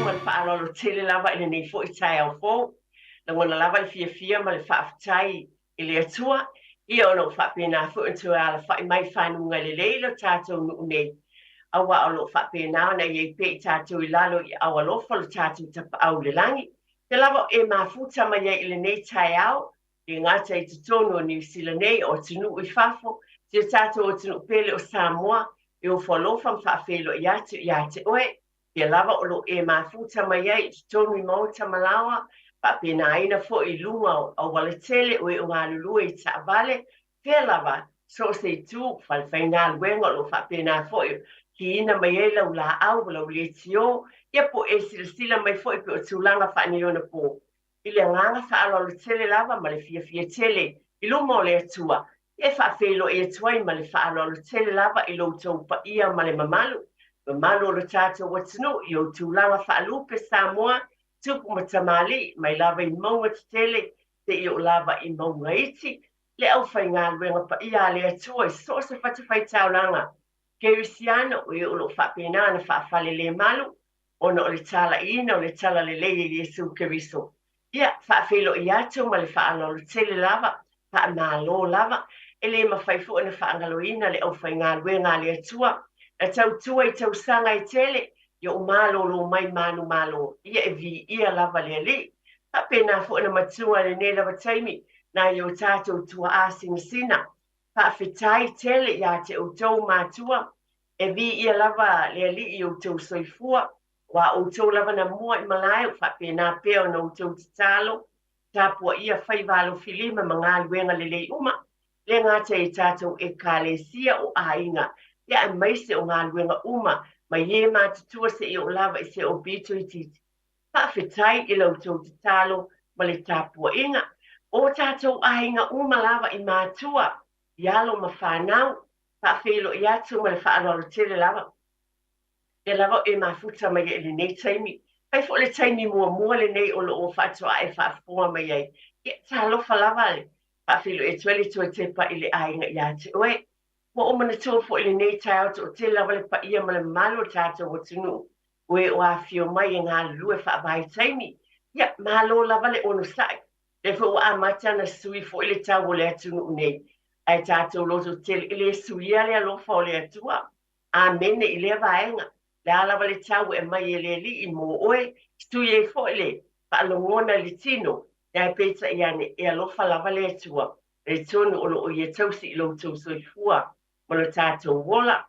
ma le faaaloalo tele lava i lenei foi taeao fou. Lagona lava le fiafia ma le faafetai i le Atua, ia o lo o faapena foi ona toe alafai mai fanuga lelei lo tatou nuu nei, aua o lo o faapena ona i ai pea i tatou i lalo i aao alofa o lo tatou Tapaau i le lagi. Te lava o e mafuta mai ai i lenei taeao, le gata i totonu o Niu Sila nei, o atunuu i fafo, si o tatou atunuu pele o Samoa, e ofo alofa ma faafeiloai atu ia te oe. Ia lava o lo o e mafuta mai ai i totonu i maota ma laoa, faapenaina foi i luga o aualatele o e o galulue i taavale, fea lava, so o se itu, falefaigaluega o lo o faapena foi kiina mai ai lau laau ma lau leitio, ia po o e silasila mai foi pe o tulaga faaneionapo. I le agaga faaaloalo tele lava ma le fiafia tele i luma o le Atua, e faafeiloai atu ai ma le faaaloalo tele lava i lo outou paia ma le mamalu, mamalu o lo tatou atunuu i ou tulaga faalupe Samoa, tupu ma tamalii, mai lava i mauga tetele seia oo lava i mauga iti, le aufaigaluega paia a le Atua i so o se fatafaitaulaga kerisiano, o e o lo o faapena ona faafalelemalu ona o le talaiina o le talalelei e Iesu Keriso. Ia, faafeiloai atu ma le faaaloalo tele lava, faamalo lava. E le mafai foi ona faagaloina le aufaigaluega a le Atua na tautua i tausaga e tele, ia o malolo mai manumalo, ia e viia lava le Alii. Faapena foi ona matua i lenei lava taimi nai o tatou tuaa sinasina. Faafetai tele ia te outou matua, e viia lava le Alii i outou soifua, ua outou lava na mua i malae o faapena pea ona outou tatalo, tapuaia faiva alofilima ma galuega lelei uma, le gata i tatou ekalesia o aiga, ia aemaise o galuega uma mai e matutua seia oo lava i se o pito itiiti. Faafetai i la outou tatalo ma le tapuaiga. O tatou aiga uma lava i matua, i alo ma fanau, faafeiloai atu ma le faaaloalo tele lava. Ia lava o e mafuta mai ai i lenei taimi. Fai foi le taimi muamua lenei o lo o faatoa e faafofoga mai ai. Ia talofa lava le faafeiloai atu ai le toe tepa i le aiga ia te oe. Ua ou manatua foi i lenei taeao toatele lava le paia ma le mamalu o le tatou atunuu o e o afifio mai e galulue faavaitaimi. Ia, malo lava le onosai. Lea foi ua amata ona sui foi le tau o le atunuu nei. Ae tatou loto tele e le suia le alofa o le Atua. Amene i lea vaega. Le a lava le tau e aumai e le Alii mo oe, sui ai foi le faalogona i le tino, ae peitai ane, e alofa lava le Atua. E tonu o lo o ia tausi i lo outou soifua ma lo tatou ola.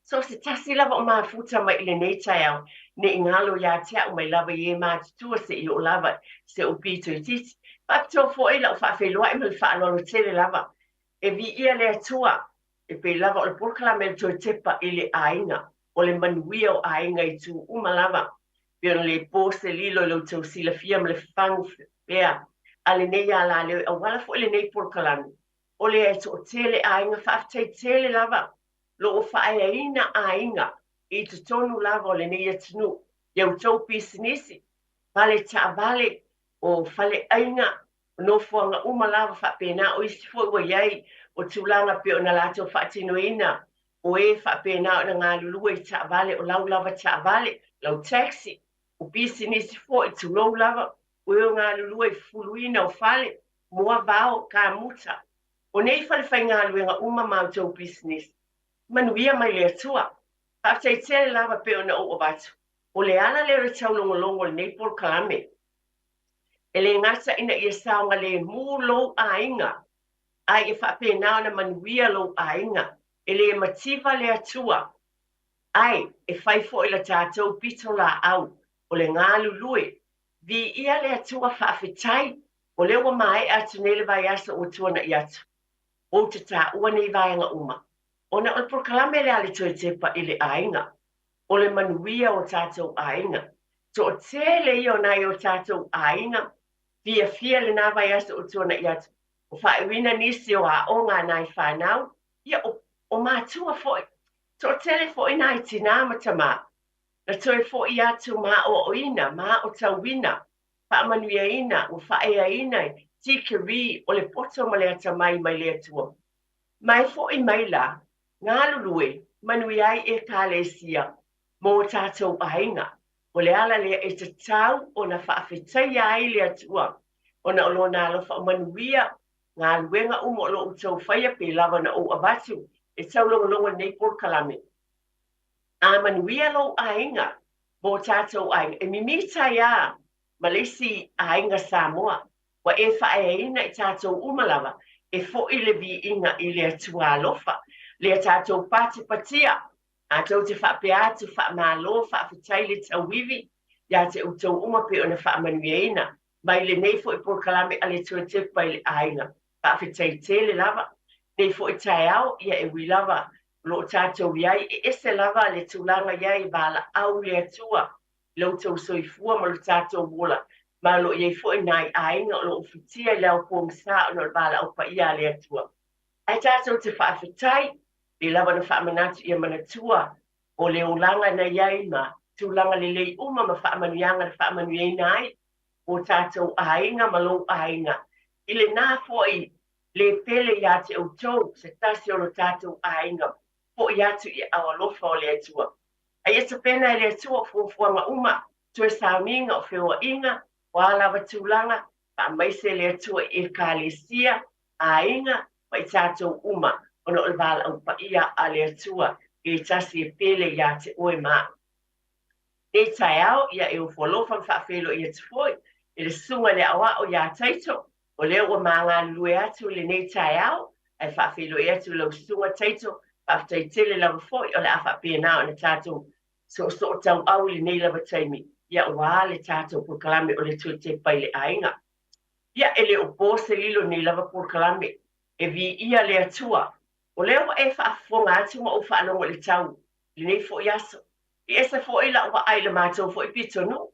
So o se tasi lava o mafuta mai i lenei taeao, ne i galo ia te au mai lava i e matutua seia oo lava i se ou pito itiiti. Faapitoa foi lau faafeiloai ma le faaaloalo tele lava. E viia le Atua, e pei lava o le polokalame le toe tepa i le aiga, o le manuia o aiga i itu uma lava. Pei ona le po se lilo i lo outou silafia ma le fafagu pea a lenei alaleo e auala foi lenei polokalame. O lea e toatele aiga, faafetai tele lava lo o faaeaina aiga i totonu lava o lenei atunuu i a outou pisinisi, fale taavale, o faleaiga, o nofoaga uma lava faapena. O isi foi ua i ai o tulaga pei ona latou faatinoina o e faapena ona galulue i taavale, o lau lava taavale, lau taxi, o pisinisi foi, tulou lava, o e o galulue i fufuluina o fale, moa vao, kamuta. O nei falefaigaluega uma ma outou pisinisi, manuia mai le Atua. Faafetai tele lava pei ona ou avatu. O le ala lea o le taulogologo o lenei polokalame. E le gata ina ia saogalemu lou aiga, a ia faapena ona manuia lou aiga. E le mativa le Atua, ae e fai foi la tatou pitolaau o le galulue. Viia le Atua, faafetai. O lea ua maea atu nei le vaiaso ua tuana'i atu. Ou te taua nei vaega uma, ona o le polokalame lea a le toe tepa i le aiga, o le manuia o tatou aiga. Toatele ia o nai o tatou aiga, fiafia lena vaiaso ua tuana'i atu, o faaiuina nisi o aoga a nai fanau, ia o matua foi. Toatele foi nai tinā ma tamā, na toe foi atu ma aoaoina, ma aotauina, faamanuiaina, ua faaeaina i tikeri o le poto ma le atamai mai le Atua. Ma e foi mai la, galulue, manuia ai ekalesia mo tatou aiga. O le ala lea e tatau ona faafetaia ai le Atua ona o Lona alofa o manuia galuega uma o lo o outou faia pe lava ona ou avatu e taulogologo i lenei polokalame. A manuia lou aiga ma o tatou aiga, e mimita ai lava ma le isi aiga Samoa. Ua e faaeaina i tatou uma lava e foi le viiga i le Atua alofa. Lea tatou patipatia, tatou te faapea atu faamalo, faafetai le tauivi ia te outou uma pei ona faamanuiaina mai lenei foi polokalame a le Tuatepa i le aiga. Faafetai tele lava. Nei foi taeao, ia e ui lava o lo o tatou i ai, e ese lava le tulaga i ai valaau le Atua i lo outou soifua ma lo tatou ola, ma o lo o i ai foi nai aiga o lo o fitia i le ao pogisa ona o le valaau paia a le Atua. Ae tatou te faafetai, le lava na faamanatu ia manatua o le olaga na i ai ma tulaga lelei uma ma faamanuiaga na faamanuiaina ai o tatou aiga ma lou aiga. I lena foi le pele ia te outou se tasi o lo tatou aiga foi atu i aao alofa o le Atua. A ia tapena e le Atua o fuafuaga uma, toe sauniga o feoaiga, o a lava tulaga, faamaise le Atua i Ekalesia, aiga ma i tatou uma, ona o le valaau paia a le Atua e tasi e pele ia te oe ma au. Nei taeao, ia e ofo alofa ma faafeiloai atu foi i le susuga i le aoao ia Taito, o lea ua ma galulue atu i lenei taeao, ae faafeiloai atu i lau susuga Taito, faafetai tele lava foi o le a faapena ona tatou soosoo tauau i lenei lava taimi, ia ua le tatou polokalame o le Tuatepa i le aiga. Ia e le o po se lilo nei lava polokalame, e viia le Atua. O lea ua e faafofoga atu ma ou faalogo i le tau i lenei foi aso. E ese foi lau vaai i le matou foi pitonuu,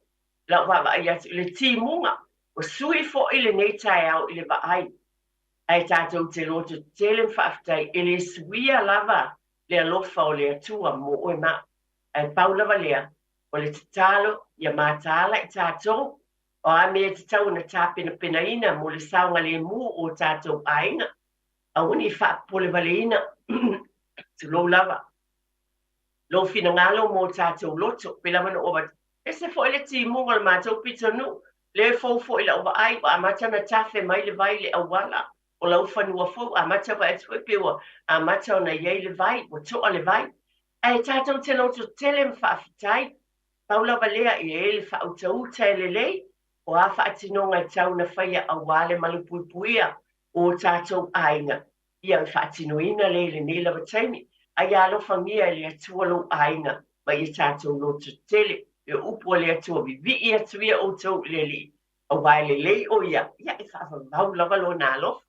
lau vaavaai atu i le timuga, ua sui foi lenei taeao i le vaai. Ae tatou te loto tele ma faafetai, e le suia lava le alofa o le Atua mo oe ma au. Ae pau lava lea, o le tatalo ia mataala i tatou, o a mea e tatau ona tapenapenaina mo le saogalemu o tatou aiga, aua ne i faapopolevaleina, tulou lava, lou finagalo mo tatou loto, pei lava ona ou avatu. Ese foi le timuga o le matou pitonuu, lea e fou foi i lau vaai, ua amata ona tafe mai le vai i le auala o laufanua fou, amata vaai atu foi pei ua amata ona i ai le vai, ua toa le vai. Ae tatou te loto tele ma faafetai, pau lava lea e i ai le faautauta e lelei, o a faatinoga e tau na faia aua le malupuipuia o tatou aiga, ia faatinoina lea i lenei lava taimi. A ia alofagia e le Atua lou aiga ma ia tatou loto tele. E o upu a le Atua, vivii atu ia outou i le Alii, aua e lelei o ia, ia e faavavau lava lona alofa.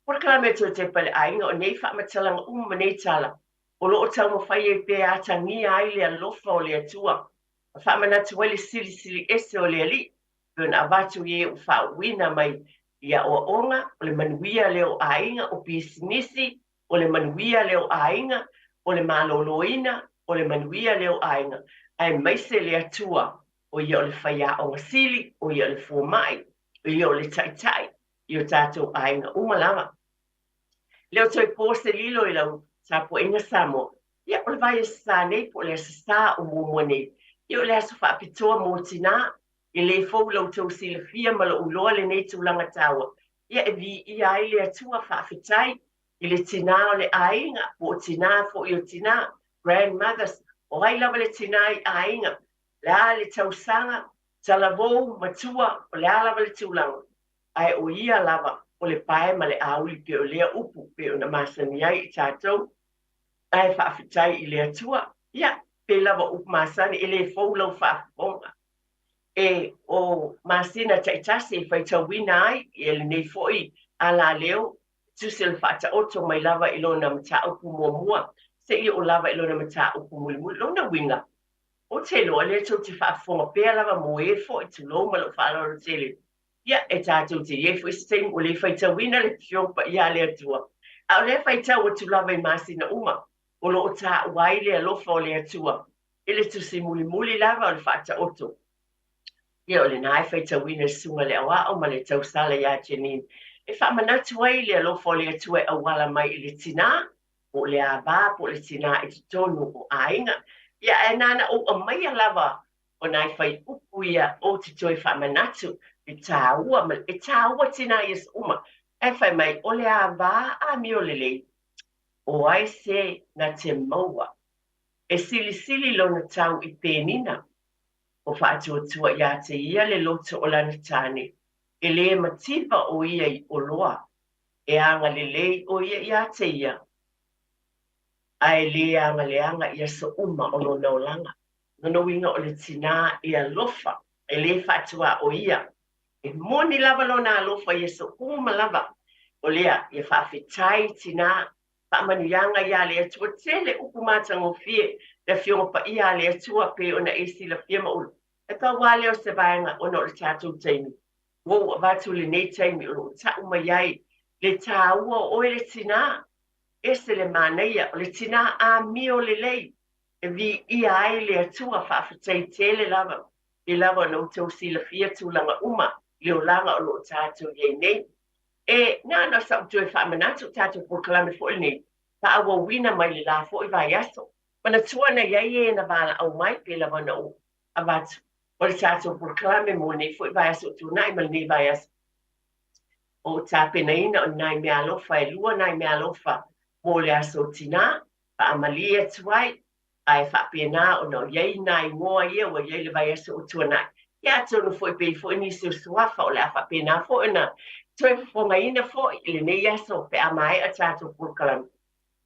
Polokalame a Tuatepa i le aiga, o nei faamatalaga uma ma nei tala, o lo o taumafai ai pea atagia ai le alofa o le Atua, ma faamanatu ai le silisili ese o le Alii, pei ona avatu i e ua faauuina mai i aoaoga, o le manuia lea o aiga, o pisinisi, o le manuia lea o aiga, o le maloloina, o le manuia lea o aiga, aemaise le Atua, o ia o le faiaoga sili, o ia o le fomai, o ia o le taitai i o tatou aiga uma lava. Le o toe po se lilo i lau tapuaiga Samoa, ia o le vai Aso Sa nei po o le Aso Sa o muamua nei, ia o le aso faapitoa mo tinā, e le fou la outou silafia ma lou iloa lenei tulaga taua, ia e viia ai le Atua, faafetai i le tinā o le aiga, po o tinā foi o tinā, grandmothers, o ai lava le tinā i aiga, le a le tausaga, talavou, matua, o le a lava le tulaga, ae o ia lava o le pae ma le auli pei o lea upu pei ona masani ai i tatou, ae faafetai i le Atua, ia, pei lava o upu masani, e le fou lau faafofoga. E o masina taitasi e faitauina ai e lenei foi alaleo, tusi o le faataoto mai lava i lona mataupu muamua seia oo lava i lona mataupu mulimuli. Lona uiga, ou te iloa lea tou te faafofoga pea lava mo e foi, tulou ma lou faaaloalo tele. Ia, e tatou te i ai foi se taimi ua le faitauina le Afioga Paia a le Atua, a o lea e faitau atu lava i masina uma o lo o taua ai le alofa o le Atua i le tusi mulimuli lava o le faataoto. Ia, o lena e faitauina le susuga i le aoao ma le tausala ia Janine e faamanatu ai le alofa o le Atua e auala mai i le tinā, po o le ava, po o le tinā i totonu o aiga. Ia, ae na ona ou aumaia lava O nai fuaiupu ia ou te toe faamanatu le tāua ma e tāua tinā i aso uma. Ae fai mai, o le ava amio lelei, o ai se na te maua e silisili lona tau i penina, o faatuatua iā te ia le loto o lana tāne, e lē mativa ʻo ia i oloa, e agalelei ʻo ia iā te ia, a e lē agaleaga i aso uma o lona olaga. Lona uiga o le tinā e alofa, e lē faatuā ʻo ia. E moni lava lona alofa i aso uma lava. O lea, ia faafetai tinā, faamanuiaga iā le Atua tele upu matagofie le Afioga Paia a le Atua pei ona e silafia ma ulu. E pau lava lea o se vaega ona o le tatou taimi. Ua ou avatu lenei taimi o lo o taʻu mai ai le tāua o oe le tinā. Ese le manaia o le tinā amio lelei e viia ai le Atua faafetai tele lava i lava ona outou silafia tulaga uma i le olaga o lo o tatou i ai nei. E na ona saʻu toe faamanatu tatou polokalame foi lenei faaauauina mai le la foi vaiaso. Manatua na i ai e na valaau mai pei lava ona ou avatu o le tatou polokalame mo lenei foi vaiaso ua tuanai ma lenei vaiaso. O ou tapenaina o nai meaalofa e lua nai meaalofa mo le aso tinā, faamalie atu ai, ae faapena ona o i ai nā igoa ia ua i ai le vaiaso ua tuanai. Ia atonu foi pei foi nisi o suafa o le a faapena foi ona toe fofogaina foi i lenei aso pe a maea tatou polokalame.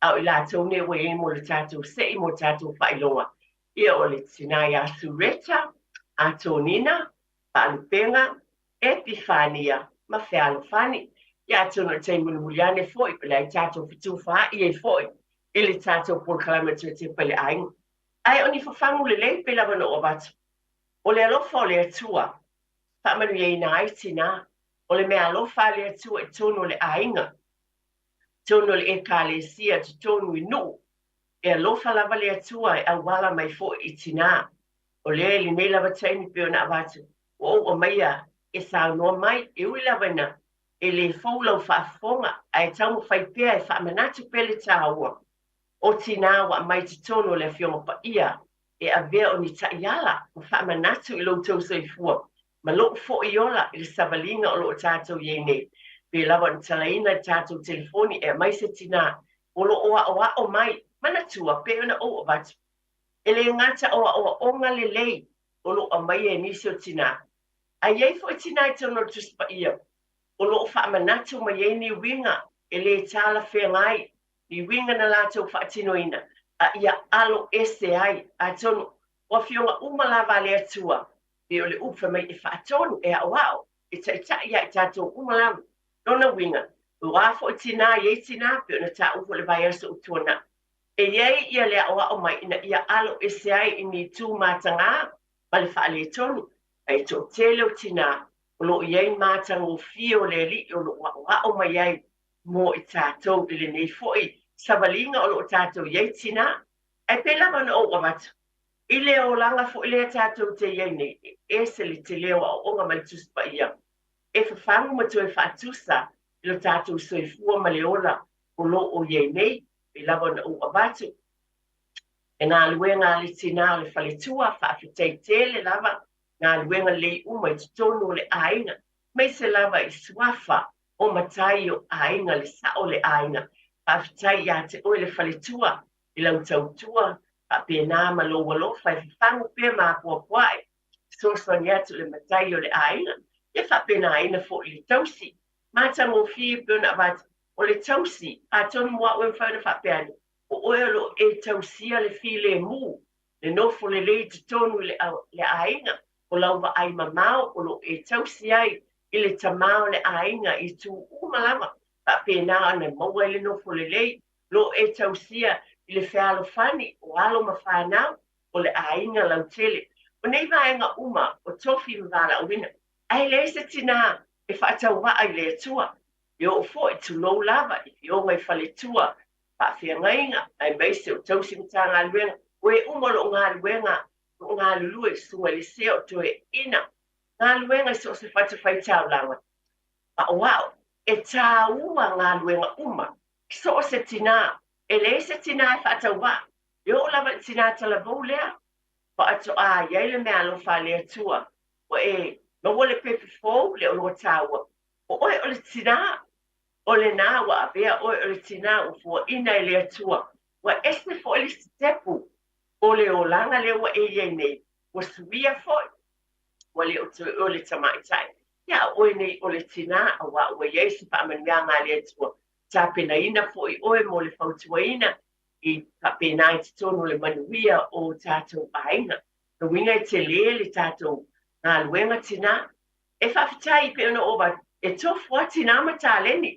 A o i latou nei ua i ai mo le tatou seʻi mo tatou faailoga, ia o le tinā iā Sureta, Atonina, Faalupega, Epifania ma Fealofani. Ia atonu o le taimi mulimuli ane foi o le a tatou fetufaai ai foi i le tatou polokalame o Toe Tepa i le Aiga. Ae o ni fafagu lelei pei lava ona ou avatu. O le alofa o le Atua, faamanuiaina ai tinā. O le meaalofa a le Atua i totonu o le aiga, totonu o le Ekalesia, totonu i nuu. E alofa lava le Atua e auala mai foi i tinā. O lea i lenei lava taimi pei ona avatu, ua ou aumaia e saunoa mai, e ui lava ina e lē fou lau faafofoga, ae taumafai pea e faamanatu pea le tāua o tinā ua aumai i totonu o le Afioga Paia e avea o ni taiala ma faamanatu i lo outou soifua ma loʻu foi ola i le savaliga o lo o tatou i ai nei. Pei lava ona talaina i le tatou telefoni e aumai se tinā o lo o aʻoaʻo mai, manatua pei ona ou avatu, e lē gata o aʻoaʻoga lelei o lo o aumaia e nisi o tinā, a i ai foi tinā i totonu o le Tusi Paia o lo o faamanatu mai ai ni uiga e lē talafeagai, ni uiga na latou faatinoina, a ia alo ese ai. Atonu o afioga uma lava a le Atua, pei o le upu fai mai e faatonu, e aʻoaʻo, e taʻitaʻi iā i tatou uma lava. Lona uiga, o a foi tinā i ai tinā, pei ona taua foi i le vaiaso ua tuanai, e i ai ia le aʻoaʻo mai ina ia alo ese ai i ni itu matagā ma le faaletonu, ae toatele o tinā o lo o i ai matagofie o le Alii o lo o aʻoaʻo mai ai mo i tatou i lenei foi savaliga o lo o tatou i ai tinā. Ae pei lava ona ou avatu, i le olaga foi lea tatou te i ai nei, e ese le tele o aoaoga mai le Tusi Paia e fafagu ma toe faatusa i lo tatou soifua ma le ola o lo o i ai nei. Pei lava ona ou avatu, e galuega a le tinā o le faletua, faafetai tele lava galuega lelei uma i totonu o le aiga, aemaise lava i suafa o matai o aiga, le sao o le aiga. Faafetai iā te oe le faletua i lau tautua, faapena ma lou alofa e fafagu pea ma apoapoaʻi, fesoasoani atu i le matai o le aiga, ia faapenaina foi le tausi. Matagofie pei ona avatu, o le tausi, atonu mo au e mafai ona faapea ane, o oe o lo o e tausia le filemu, le nofo lelei i totonu i le aiga, o lau vaai mamao o lo o e tausi ai i le tamā o le aiga i itu uma lava, faapena ona maua ai le nofo lelei, o lo o e tausia i le fealofani o alo ma fanau o le aiga lautele. O nei vaega uma o tofi ma valaauina, ae leai se tinā e faatauvaa i le Atua. E oo foi, tulou lava, i afioga i faletua, faafeagaiga, aemaise o tausi Matagaluega, o e uma o lo o galuega, o lo o galulue, susuga i le sea o toeaiina, galuega i so o se fatafaitaulaga, aʻoaʻo, e tāua galuega uma, i so o se tinā, e leai se tinā e faatauvaa, e oo lava i le tinā talavou lea. Faatoa i ai le meaalofa a le Atua, ua e maua le pepe fou le oloa taua. O oe o le tinā, o lenā ua avea oe o le tinā ua fuaina e le Atua. Ua ese foi le sitepu o le olaga lea ua e i ai nei, ua suia foi, ua le o toe oe le tamaitai, ia a o oe nei o le tinā, auā ua i ai se faamanuiaga a le Atua, tapenaina foi oe mo le fautuaina i faapena i totonu o le manuia o tatou aiga. O lona uiga e tele le tatou galuega tinā. E faafetai pei ona ova e tofu lava tinā ma taleni.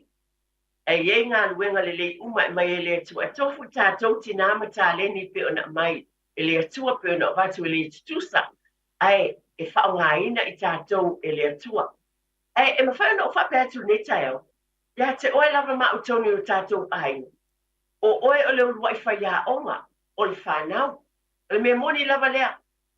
E i ai galuega lelei uma e aumai e le Atua. E tofu tatou tinā ma taleni pei ona aumai e le Atua, pei ona avatu e le tutusa, ae e faaaogaina i tatou e le Atua. Ae e mafai ona ou faapea atu i lenei taeao, ia te oe lava ma au tonu i o tatou aiga, o oe o le uluai faiaoga o le fanau. O le mea moni lava lea,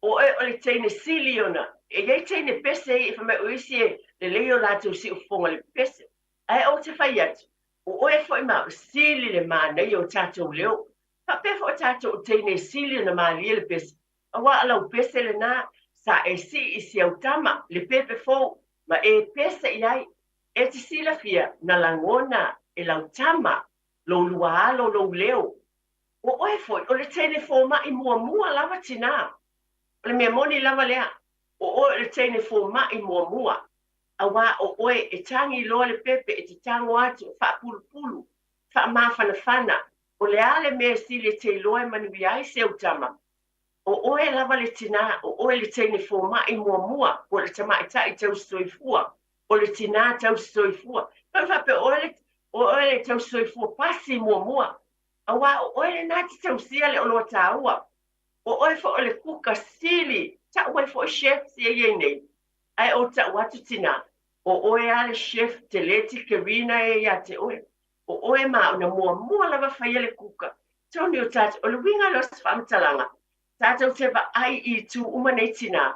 o oe o le teine sili ona, e i ai teine pese ia e fai mai o isi e lelei o latou siufofoga i le pese. Ae ou te fai atu, o oe foi ma au, sili le manaia o tatou leo. Faapea foi o tatou o teine e sili ona malie le pese, auā o lau pese lenā, sa e sii i si au tama, le pepe fou, ma e pese i ai. E te silafia, na lagona e lau tama lou lua alo lou leo. O oe foi, o le teine fomai muamua lava tinā. O le mea moni lava lea, o oe o le teine fomai muamua, auā o oe e tagi loa le pepe e te tago atu, e faapulupulu, e faamafanafana, o le a le mea e sili e te iloa e manuia ai si au tama? O oe lava le tinā, o oe le teine fomai muamua, po o le tamaitai tausisoifua, o le tinā tausisoifua. Pe faapea o oe le, o oe le tausisoifua pasi muamua, auā o oe lenā e te tausia le oloa taua. O oe foi o le kuka sili, tau ai foi chefs ia i ai nei, ae ou tau atu tinā, o oe lava le chef tele tikerina e ia te oe. O oe ma au na muamua lava faia le kuka. Tonu o tatou, o le uiga lea o se faamatalaga, tatou te vaai i itu uma nei tinā,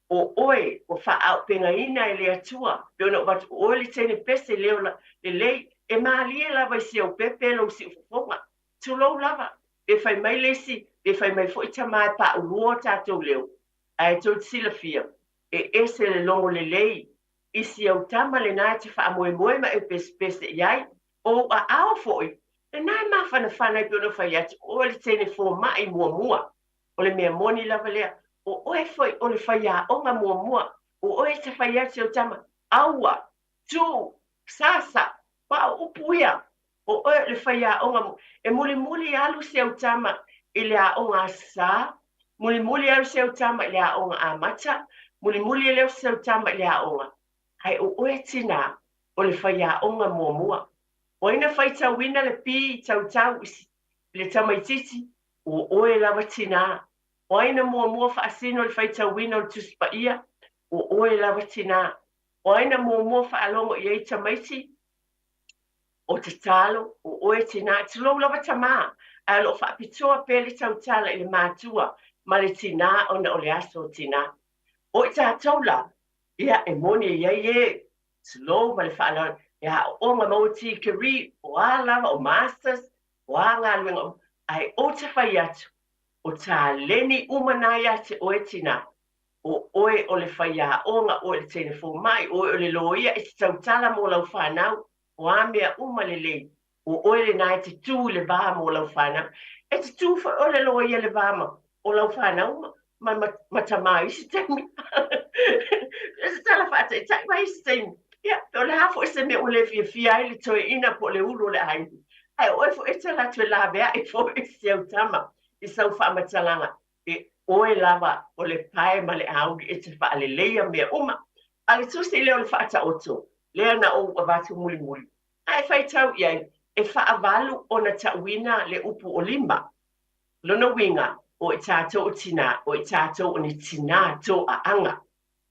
o oe ua faaaupegaina e le Atua, pei ona ou avatu, o oe le teine pese leo lelei, e malie lava i si au pepe lou siufofoga. Tulou lava, pe fai mai le isi, pe fai mai foi tamā e paulua o tatou leo, ae tou te silafia, e ese le logo lelei i si au tama lenā e te faamoemoe ma e pesepese i ai, o ou aao foi, lenā e mafanafana ai pei ona fai atu, o oe le teine fomai muamua. O le mea moni lava lea, o oe foi o le faiaoga muamua, o oe e te fai atu i au tama, aua, tu, sasa, a o upu ia, o oe o le faiaoga muamua. E mulimuli alu si au tama i le aoga Aso Sa, mulimuli alu si au tama i le aoga Amata, mulimuli alu si au tama i le aoga, ae o oe tinā o le faiaoga muamua. O ai na faitauina le pi tautau i le tamaitiiti? O oe lava tinā. O ai na muamua faasino le faitauina o le Tusi Paia? O oe lava tinā. O ai na muamua faalogo i ai tamaiti? O tatalo, o oe tinā. Tulou lava tamā, ae o lo o faapitoa pea le tautala i le matua ma le tinā ona o le aso o tinā. O i tatou la, ia e moni e i ai e, tulou ma le faaaloalo, e aooga maua tikeri, o a lava, o masters, O a galuega uma, ae ou te fai atu, o taleni uma nā iā te oe tinā, o oe o le faiaoga, oe o le teine fomai, oe o le loia e te tautala mo lau fanau, o a mea uma lelei, o oe lenā e te tū i le va mo lau fanau. E te tū foi oe le loia i le va ma o lau fanau ma, ma, ma tamā i isi taimi. E se tala faataitai mai isi taimi. Ia, pe o le a foi se mea ua le fiafia ai le toeaina po o le ulu o le aiga, ae o oe foi e te alu atu e laveai foi i si au tama i sau faamatalaga, e oe lava o le pae ma le auli e te faaleleia mea uma. A o le tusi lea o le Faataoto, lea na ou avatu mulimuli, a e faitau i ai, e faavalu ona tauina le upu o lima. Lona uiga, o i tatou o tinā, o i tatou o ni tinā toaaga.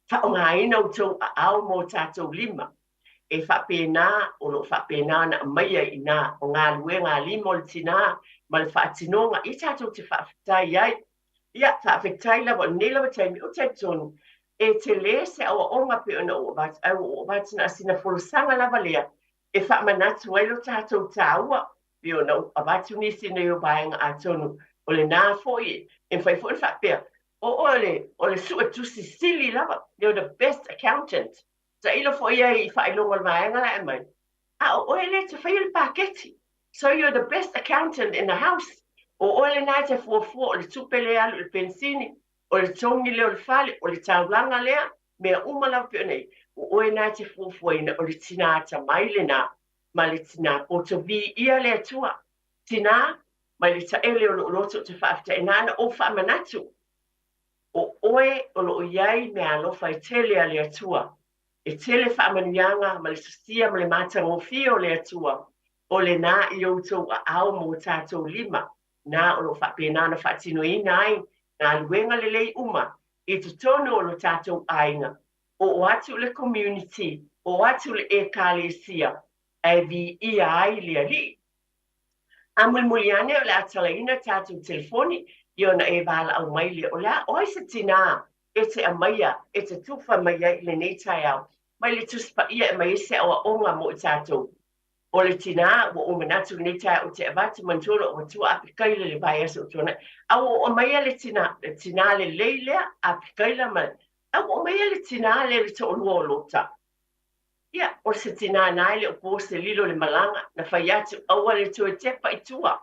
Faaaogaina outou aao ma o tatou lima. E faapena, o lo o faapena ona aumaia i ina o galuega a lima o le tinā ma le faatinoga ia tatou te faafetai ai. Ia, faafetai lava, o lenei lava taimi, ou te talitonu, e tele se aoaoga pei ona ou avatu, ae ua ou avatu na o sina folasaga lava lea e faamanatu ai lo tatou taua, pei ona ou avatu nisi nei o vaega atonu o lenā foi e mafai foi ona faapea, O oe le, o le suetusi sili lava, you're the best accountant. Tailo foi ai i faailoga o le vaega la e aumai, a o oe lea e te faia le paketi. So you're the best accountant in the house. O oe lena e te fuafua o le tupe lea e alu i le penisini, o le togi lea o le fale, o le taulaga lea, mea uma lava pei ona i ai. O oe lena e te fuafuaina, o le tina atamai lena ma le tina poto. Viia le Atua. Tina, mai le taele o lou loto ou te faafetai, na ona ou faamanatu, o oe o lo o i ai meaalofa e tele a le Atua, e tele faamanuiaga ma le sosia ma le matagofie o le Atua, o lena i outou aao ma o tatou lima, na o lo o faapena ona faatinoina ai galuega lelei uma i totonu o lo tatou aiga, oo atu i le community, oo atu i le Ekalesia, ae viia ai le Alii. A mulimuli ane o le a talaina tatou telefoni ia ona e valaau mai lea, o le a, o ai se tinā e te aumaia, e te tufa mai ai i lenei taeao, mai le Tusi Paia e aumai ai se aoaoga mo i tatou. O le tinā, ua ou manatu i lenei taeao ou te avatu, manatua na ou avatua Apikaila i le vaiaso ua tuanai, a ua ou aumaia le tinā, le tinā lelei lea, Apikaila ma, a ua ou aumaia le tinā lea le toalua o Lota. Ia, o se tinā na e le o po se lilo i le malaga, na fai atu, aua le toe tepa i tua.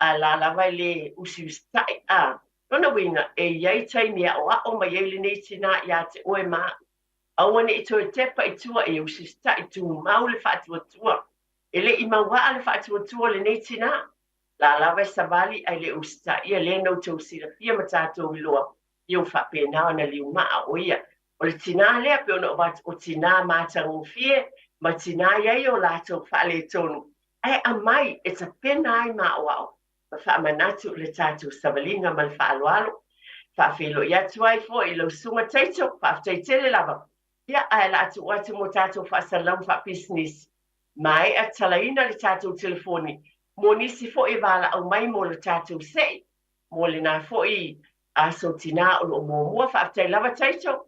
A la lava e le usiusitai, a. Lona uiga, e i ai taimi e aʻoaʻo mai ai lenei tinā iā te oe ma aʻu. Aua ne i toe tepa i tua e usiusitai, tumau le faatuatua. E le i mauaa le faatuatua o lenei tinā. La lava e savali ae le usitaia lea na outou silafia ma tatou iloa, ia ua faapena ona liumaa o ia. O le tinā lea pei ona ou avatu, o tinā matagofie ma tinā i ai o latou faaletonu, ae aumai e tapena ai ma aʻoaʻo ma faamanatu i le tatou savaliga ma le faaaloalo. Faafeiloai atu ai foi i lau Susuga Taito, faafetai tele lava. Ia, ae o le a tuu atu mo tatou faasalauga faapisinisi. Maea talaina le tatou telefoni mo nisi foi e valaau mai mo le tatou sei mo lena foi aso tinā o lo o muamua. Faafetai lava Taito.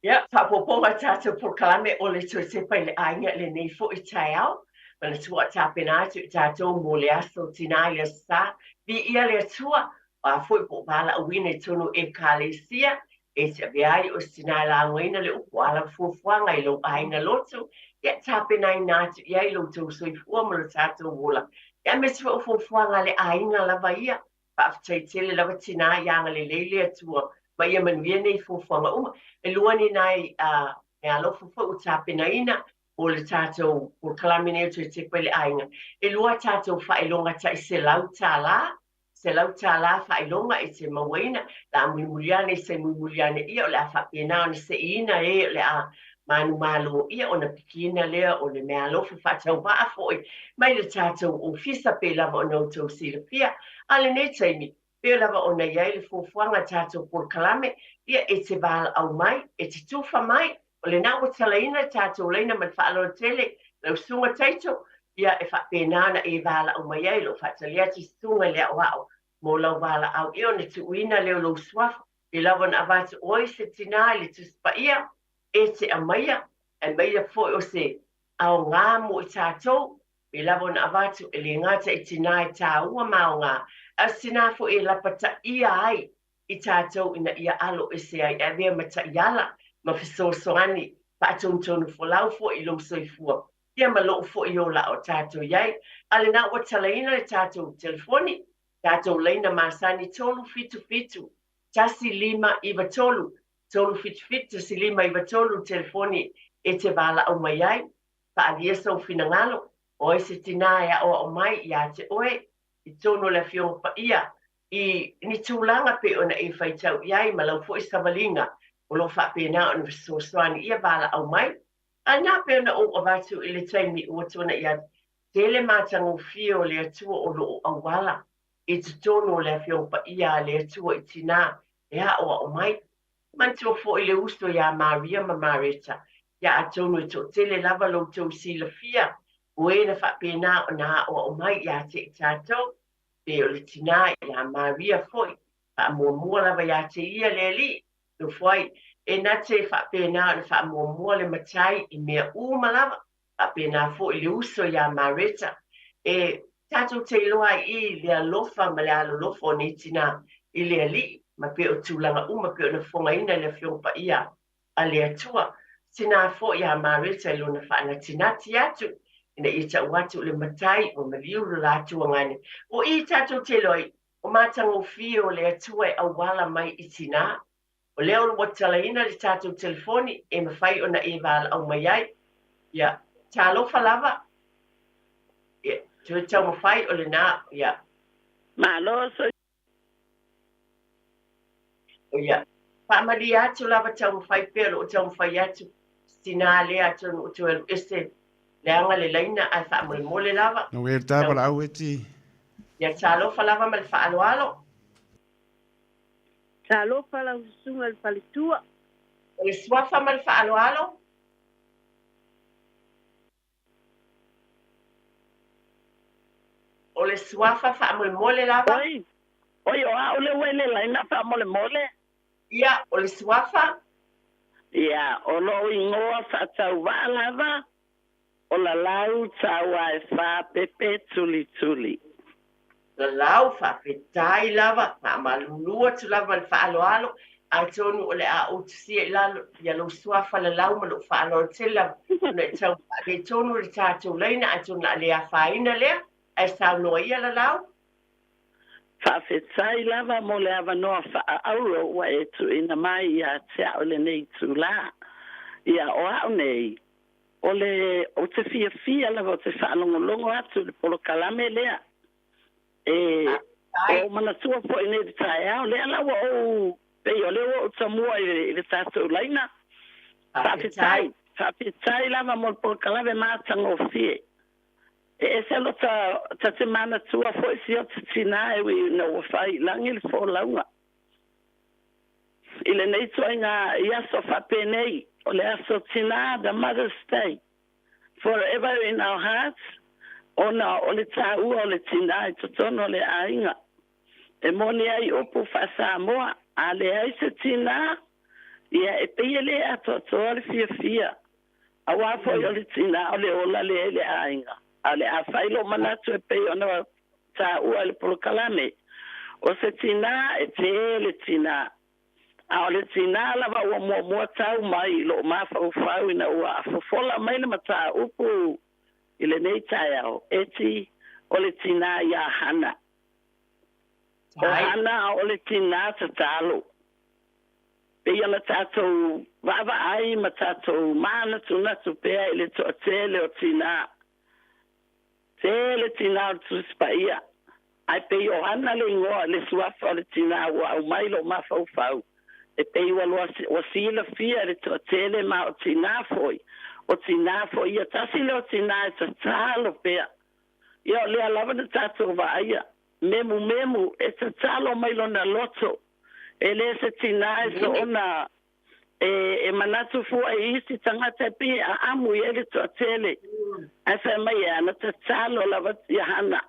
Ia, faaopoopoga tatou polokalame o le toe tepa i le aiga i lenei foi taeao. Manatua tapena atu i tatou mo le aso tinā i le Aso Sa. Viia le Atua, o a foi po o valaauina i totonu o Ekalesia, e te avea ai o se tinā e laugaina le upu, o a lava fuafuaga i lou aiga lotu, ia tapenaina atu i ai lo outou soifua ma lo tatou ola. Ia aemaise foi o fuafuaga a le aiga lava ia. Faafetai tele lava tinā, ia agalelei le Atua ma ia manuia nei fuafuaga uma. E lua ni nai meaalofa foi ua tapenaina mo le tatou polokalame nei o Toe Tepa i le Aiga. E lua tatou faailoga tai $100, $100 faailoga e te mauaina, la a mulimuli ane i se mulimuli ane ia o le a faapena ona seiina e o le a manumalo ia ona pikiina lea o le meaalofa faatauvaa foi mai le tatou ofisa pei lava ona outou silafia. A o lenei taimi, pei lava ona i ai le fuafuaga a tatou polokalame, ia e te valaau mai, e te tufa mai, o lena ua talaina le tatou laina ma le faaaloalo tele, lau Susuga Taito, ia e faapena ona e valaau mai ai, o lo o faatali atu susuga i le aoao mo lau valaau ia ona tuuina lea o lou suafa, pei lava ona avatu oe se tinā i le Tusi Paia, e te aumaia, aumaia foi o se aoga mo i tatou, pei lava ona avatu e le gata i tinā e tāua ma aoga, a o se tinā foi e lapataia ai i tatou ina ia alo ese ai, e avea ma taiala ma fesoasoani faatonutonu folau foi i lou soifua, ia ma lou foi ola o tatou i ai. A lena ua talaina le tatou telefoni, tatou laina masani 377 1593, 377 1593 le telefoni e te valaau mai ai, faaalia sou finagalo, o ai se tinā e aʻoaʻo mai iā te oe i totonu o le Afioga Paia i ni tulaga pei ona e faitau i ai ma lau foi savaliga o lo o faapena ona fesoasoani ia valaau mai. A na pei ona ou avatu i le taimi ua tuanaʻi atu, tele matagofie o le Atua o lo o auala i totonu o le Afioga Paia a le Atua i tinā e aʻoaʻo mai. Manatua foi le uso iā Maria ma Mareta, ia atonu e toatele lava lo outou silafia o e na faapena ona aʻoaʻo mai iā te i tatou, pei o le tinā iā Maria foi, faamuamua lava iā te ia le Alii, nofo ai, e na te faapena ona faamuamua le Matai i mea uma lava, faapena foi le uso iā Mareta, e tatou te iloa ai i le alofa ma le alolofa o nei tinā i le Alii. Ma pei o tulaga uma pei ona fofogaina e le Afioga Paia a le Atua. Tinā foi ia Mareta i lona faanatinati atu ina ia tau atu o le matai ua maliu lo la tuagane. O i tatou te iloa ai, o matagofie o le Atua e auala mai i tinā. O lea ua tatalaina le tatou telefoni e mafai ona e valaau mai ai. Ia, talofa lava. Ia, toe taumafai o lena, ia. Malo so. Ia, faamalie atu lava taumafai pea o loo taumafai atu tinā lea atonu ua toe alu ese leaga le laina ae faamolemole lava. No e ta valaau e ti. Ia talofa lava ma le faaaloalo. Talofa lau susuga i le faletua. O le suafa ma le faaaloalo. O le suafa faamolemole lava. Oi, oi, o au le ua i le laina faamolemole. Ia, o le suafa. Ia, o lou igoa faatauvaa lava, o Lalau Tauaefa Pepe Tulituli. Lalau, faafetai lava, faamalulu atu lava ma le faaaloalo, atonu o le a ou tusia i lalo ia lou suafa Lalau ma lou faaaloalo tele lava, ona e tau faaletonu le tatou laina, atonu o le a le afaina lea, ae saunoa ia Lalau. Faafetai lava mo le avanoa faaauro ua e tuuina mai ia te au i lenei itulā. Ia, o au nei, o le, ou te fiafia lava ou te faalogologo atu i le polokalame lea. E, ua ou manatua foi nei i le taeao lea la ua ou, pei o lea ua ou tamua i le, i le tatou laina. Faafetai, faafetai lava mo le polokalame matagofie. E ese lo ta, ta te manatua foi si ota tinā e ui ina ua fai i lagi le folauga. I lenei ituaiga i aso faapenei, o le aso tinā, the Mother's Day, forever in our hearts, ona o le taua o le tinā i totonu o le aiga. E moni ai upu faa-Samoa, a leai se tinā, ia e pei e le atoatoa le fiafia. Aua foi o le tinā o le ola lea i le aiga. A o le a fai lou manatu e pei ona taua i le polokalame, o se tinā e tele tinā. A o le tinā lava ua muamua tau mai i lou mafaufau ina ua fofola mai le mataupu i lenei taeao, eti, o le tinā iā Hana. O Hana o le tinā tatalo. Pei ona tatou vaavaai ma tatou mānatunatu pea i le toatele o tinā. Tele tinā o le Tusi Paia, ae pei o Hana le igoa, le suafa o le tinā ua aumai lou mafaufau, e pei ua loa, ua silafia e le toatele ma o tinā foi, o tinā foi ia tasi lea o tinā e tatalo pea. Ia o lea lava na tatou vaaia, memumemu, e tatalo mai lona loto. E le se tinā e soona e, e manatu fua i isi tagata e pei e aamu i ai le toatele. Ae fai mai e ana tatalo lava ia Hana,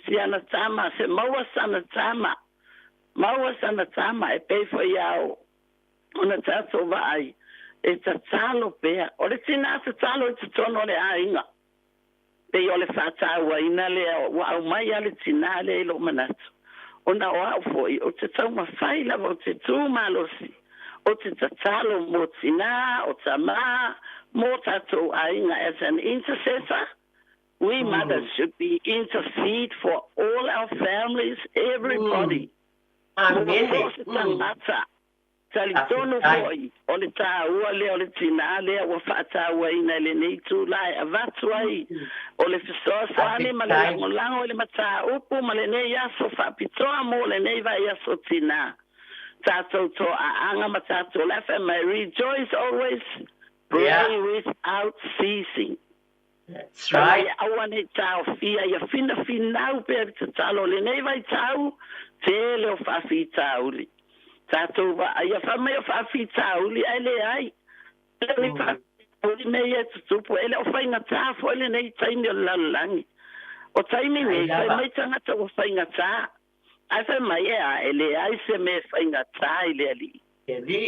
si ana tama, se maua sana tama, maua sana tama e pei foi ia o ona tatou vaai, e tatalo pea. O le tinā tatalo i totonu o le aiga. Pei o le faatauaina lea ua aumai a le tinā lea i lou manatu, ona o au foi ou te taumafai lava ou te tū malosi, ou te tatalo mō tinā, o tamā, mō tātou aiga as an intercessor, we mothers should be intercede for all our families, everybody. Mō so o se tangata. Talitonu foi, o le taua lea o le tinā lea ua faatauaina i lenei itulā e avatu ai o le fesoasoani ma le lagolago i le mataupu ma lenei aso faapitoa mo lenei vaiaso tinā. Tatou toaaga ma tatou le fai mai, Rejoice always, pray without ceasing. That's right. Ina ia aua ne i taofia ia finafinau pea le tatalo o lenei vaitau tele o faafitauli. Tatou vaaia fai mai o faafitauli ae leai. E le o ni faafitauli mea ia e tutupu, e le o faigata foi lenei taimi o le lalolagi. O taimi nei, fai mai tagata ua faigata. Ae fai mai, e a, e leai se mea e faigata i le Alii.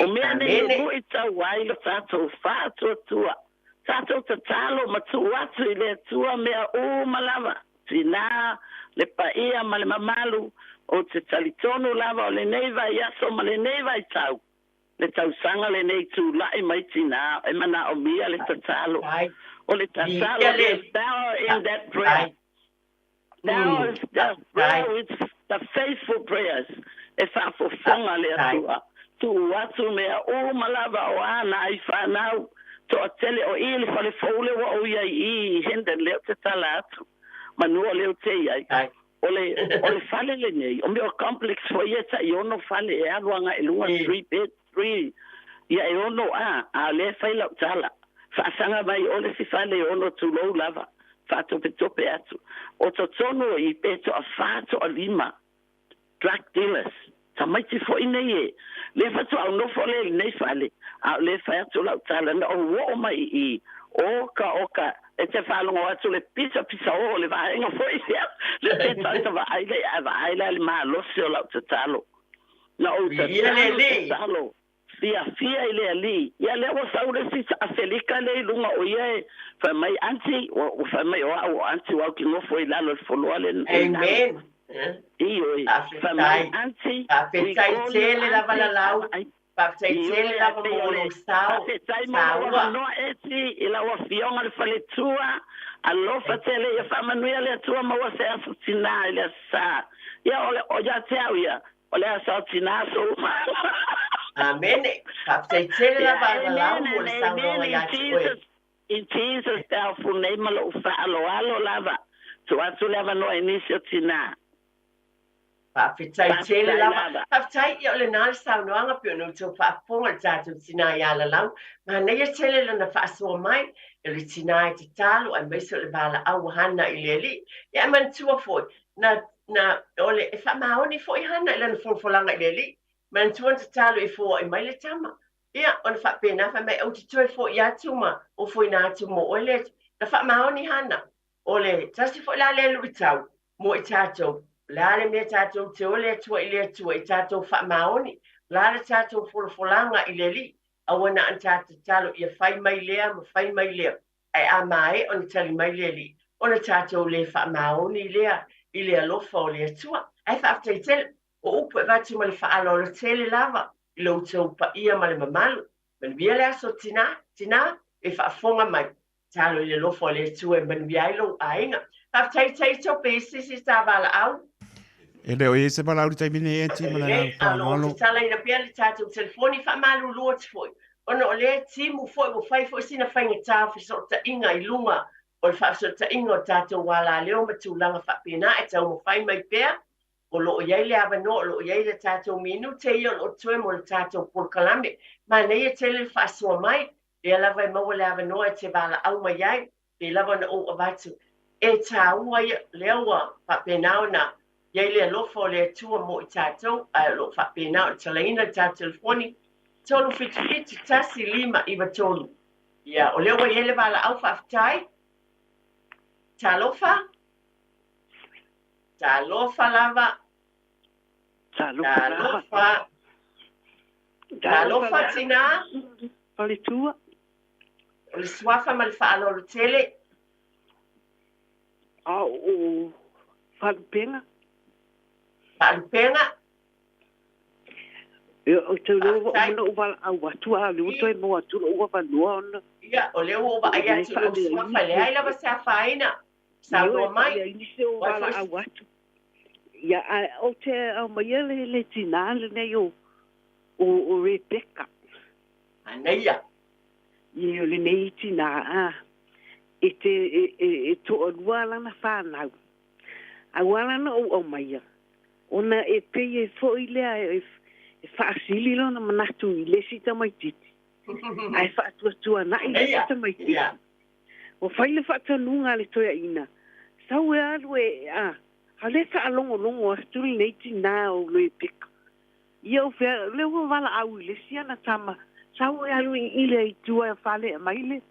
O mea nei e luitau ai lo tatou faatuatua, tatou tatalo ma tuu atu i le Atua mea uma lava, tinā, le paia ma le mamalu, Ou te talitonu lava o lenei vaiaso ma lenei vaitau, le tausaga lenei tula'i mai tinā e manaomia le tatalo. O le tatalo, there's power in that prayer. Power is the prayer with the faithful prayers e faafofoga le Atua. Tuu atu mea uma lava o a nai fanau toatele o i le fale fou lea ua ou i ai i i Hendon lea ou te tala atu manu o lea ou te i ai. O le o le fale lenei o mea o complex foi ia e tai ono fale e alu agai i luga three bed three ia e ono a a o lea e fai lau tala faasaga mai o le isi fale e ono tulou lava faatopetope atu o totonu o i pe toafa toalima drug dealers tamaiti foi nei e lea faatoa ou nofo lea i lenei fale a o lea e fai atu lau tala na ou oo mai i i oka oka e te faalogo atu le pisa pisa oo o le vaega foi lea lea te tata vaai lea ae vaai la i le malosi o lau tatalo na ou tatalo tatalo fiafia i le Alii. Ia lea ua sau le isi Afelika lea i luga o ia e fai mai, Aunty, ua fai mai o au o Aunty ua au ki nofo i lalo i le foloa le i lalo. Amen. Ioe. Fai mai, Aunty, we Faafetai call you tele lava Aunty. Lalau. Faafetai Ioe, tele ae lava pei mo o le lou sao faafetai mo lou taua. avanoa Eti i lau Afioga le faletua. Alofa tele ia faamanuia le Atua maua se aso tinā i le Aso Sa. Ia o le o ia te au ia, O le aso tinā souma. Amene. Faafetai tele Yeah, lava Lalau amen mo and le saunoaga amen in ia te oe. Jesus in Jesus powerful name ma lou faaaloalo lava. Tuu atu le avanoa i nisi o tinā. Faafetai tele Faafetai lava. lava. Faafetai, ia o lena le saunoaga pei ona outou faafofoga i le tatou tinā ia Lalau. Manaia tele lana faasoa mai, o le tinā e tatalo aemaise o le valaau a Hana i le Alii. Ia ae manatua foi, na na, o le, e faamaoni foi Hana i lana folafolaga i le Alii. Manatua na tatalo e foai mai le tama. Ia, ona faapena, fai mai, Ou te toe fo'i atu ma ofoina atu mo oe le Atua. Na faamaoni Hana. O le tasi foi la lea luitau mo i tatou, o le a le mea tatou te o le Atua i le Atua i tatou faamaoni, o le a le tatou folafolaga i le Alii, aua na ona tatou tatalo ia fai mai lea ma fai mai lea, ae a maea ona tali mai le Alii, ona tatou le faamaoni lea i le alofa o le Atua. Ae faafetai tele, o upu e avatu ma le faaaloalo tele lava i lo outou paia ma le mamalu. Manuia le aso tinā, tinā, e faafofoga mai. Tatalo i le alofa o le Atua e manuia ai lou aiga. Faafetai Taito pe isi se ta valaau. E le o i ai se valaau i le taimi nei Angie ma le Lelei, agaga a o lo o faaaloalo. tatalaina pea le tatou telefoni, faamalulu atu foi ona o lea timu foi ua fai foi sina faigata o fesootaiga i luga o le faafesootaiga o tatou alaleo ma tulaga faapena e taumafai mai pea. O lo o i ai le avanoa, o lo o i ai le tatou minute ia o lo o toe mo le tatou polokalame. Manaia tele le faasoa mai, lea lava e maua le avanoa e te valaau mai ai, pei lava ona ou avatu, e tāua ia, lea ua faapena ona i ai le alofa o le Atua mo i tatou, ae o lo o faapena ona talaina le tatou telefoni, 377 1593. Ia, o lea ua i ai le valaau faafetai. Talofa. Talofa lava. Talofa lava. Talofa. Talofa Talofa lava. tinā. Faletua. O le suafa ma le faaaloalo tele. A o Faalupega. Faalupega. Ia, ou te iloa ua uma Faafetai. ona ou valaau atu, a o lea ua toe maua atu lou avanoa ona Ia, o lea ua ou o vaai lena e atu i lou faaleai suafa, e nisi leai lava se afaina. Ioe, Saunoa e mai. faaleai nisi o O ai foi valaau atu. Ia, ae ou te aumaia le, le tinā lenei o, o, o Rebecca. Manaia. Ia, o lenei tinā, a, e te, e, e, e toalua lana whānau. A ua ala ona ou aumaia, ona e pei e foi lea e, e faasili lona manatu i le isi tamaitiiti, ae faatuatuana'i le isi Manaia. tamaitiiti. Ia. Ua fai le faatanuga a le toeaina, sau e alu e, a, a o lea e faalogologo atu lenei tinā o Rebeka. Ia o fea, lea ua valaau i le isi ana tama, sau e alu i i le i tua e fale e mai le,